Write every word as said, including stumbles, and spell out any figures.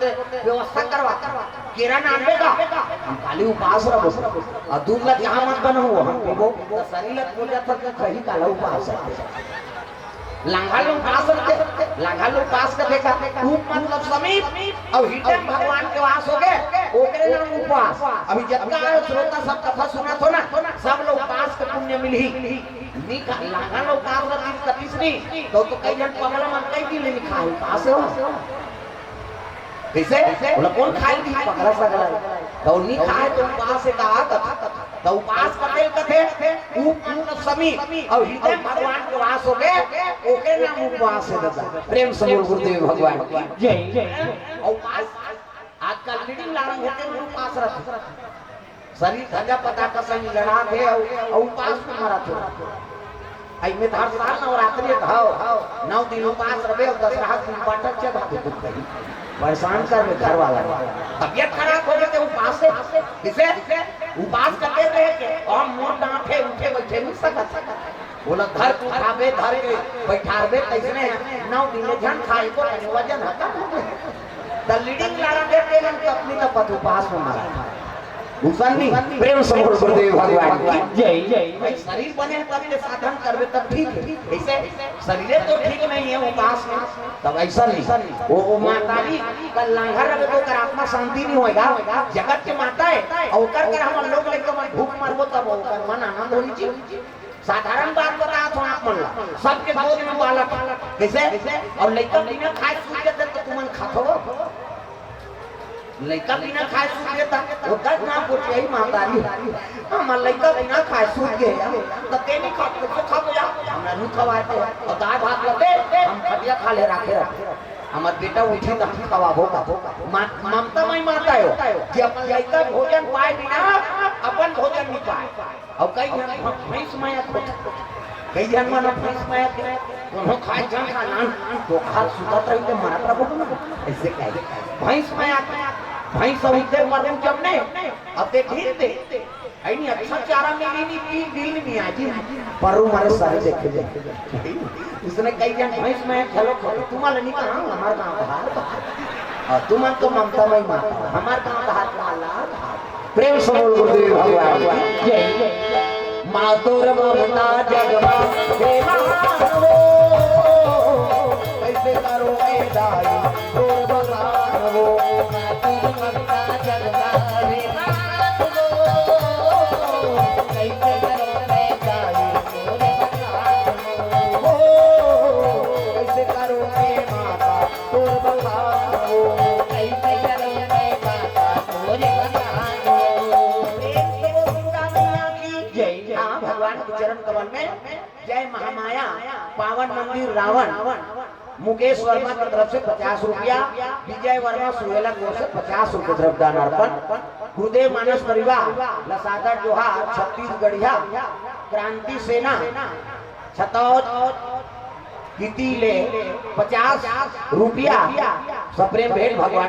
व्यवस्था करवा, केरा नानबे का, हम काली उपास रहो। अउ दूध ला जहाँ मत बनाओ, हम पीबो। त शरीर ला पूजा तक खही काला उपास है। लांघा ला उपास रखे, लांघा ला उपास कर देखा। उप मतलब समीप, अउ हृदय में भगवान के वास हो गए, ओकरे नाम उपवास। अभी जतका आए श्रोता सब कथा सुनत हो ना, सब ला उपास के पुण्य मिलही। नी खा, लांघा ला उपास रखे कतिस नहीं, तो, तो कई झन पगला मन कई दिन ले नी खाए, उपास हो। कइसे? बोला, कोन खाए दी पगला सगला? त नी खाए त उपास हे का? त उपास कते कथे? उप मतलब समीप, अउ हृदय में भगवान के वास हो गए, ओके नाम उपवास हे दादा। प्रेम से बोल गुरुदेव भगवान की। जय। अउ उपास, आजकल लीडिंग लाड़ंग होके उपास रथे। शरीर धजा पता का संग लड़ात हे अउ, अउ उपास में मरत हे। आई में हर साल नवरात्रि हव, नौ दिन उपास रहे अउ दसरहा दिन बाटल चढ़ा दे तू कहीं। परेशान कर में घर वाला। तबियत खराब हो गए ते उपास से, किसे? उपास करते रहे के, और मोर दांत है, उठे बैठे नहीं सकत। बोला, धर के उठाबे, धर के बैठारबे, तइसने हे। नौ दिन ले झन खाए को तने वजन ह कम हो गए। त लीडिंग लाड़ा देते मन तो अपनी तो पत उपास में मारा था। भूषण नहीं, प्रेम से बोल गुरुदेव भगवान की जय। भाई, शरीर बने तब के साधन करबे तब ठीक है। ऐसे शरीर तो ठीक नहीं है उपास में, तब ऐसा नहीं। वो, वो मातारी का लांघा रहे तो ओकर आत्मा शांति नहीं होएगा। जगत के माता है, और ओकर कर हम लोग लेके मन भूख मरबो तब ओकर मन आनंद होनी चाहिए। साधारण बात बतात हूँ आप मन ला, सबके गोद में बालक हे। कइसे? अउ लइका बिना खाए सूत जाथे त तुमन खाथो? लइका बिना खाए सूत जाथे, वो दस ना कुछ यही महतारी। हमर लइका बिना खाए सूत गे हे, त ते नहीं खा, तो खाबो या? हमरा नहीं खवाए थे। अउ दाल भात लगे, हम खटिया खा ले राखे रखे। हमर बेटा उठी त हम खवाबो का। मा-, ममता मई माता हो, जब लइका भोजन पाए बिना अपन भोजन नहीं पाए। अउ कई झन भ-, भैंस माया खोज, कई झन मन भैंस माया के, कोनो खाए झन खा नान, तो खा सुतत रही ते मरत रहो ना, ऐसे कहे। भैंस माया के, भैंस अउ इधर मरू जब ने, अब ते ढील दे। ऐ नहीं अच्छा चारा मिली नहीं, तीन दिन नहीं आजी, परू मारे सारे देखे दे। इसने कई झन भैंस माया खेलो खो, तुम्हारे नहीं कहा, हमारे गाँव का हाल बा। और तुमन तो ममता मई माता, हमारे गाँव का हाल बा। प्रेम से बोल गुरुदेव भगवान की जय। माँ तोर ममता जगमा हे महान वो, कैसे करो ए दाई तोर बखान वो। माँ तोर ममता जगमा हे महान वो, कैसे करो ए दाई तोर बखान वो। कैसे करो ए माता तोर बखान वो। कैसे करो ए माता तोर बखान वो। प्रेम से बोल दुर्गा मैया की जय। हाँ, भगवान के चरण कमल में जय महामाया पावन मंदिर रावण मुकेश वर्मा की तरफ से पचास रुपया, विजय वर्मा सुहेला की ओर से पचास रुपये द्रव्यदान अर्पण, गुरुदेव मानस परिवार ला सादर जोहार, छत्तीसगढ़िया क्रांति सेना छतौज किती ले पचास रुपया सप्रेम भेंट भगवान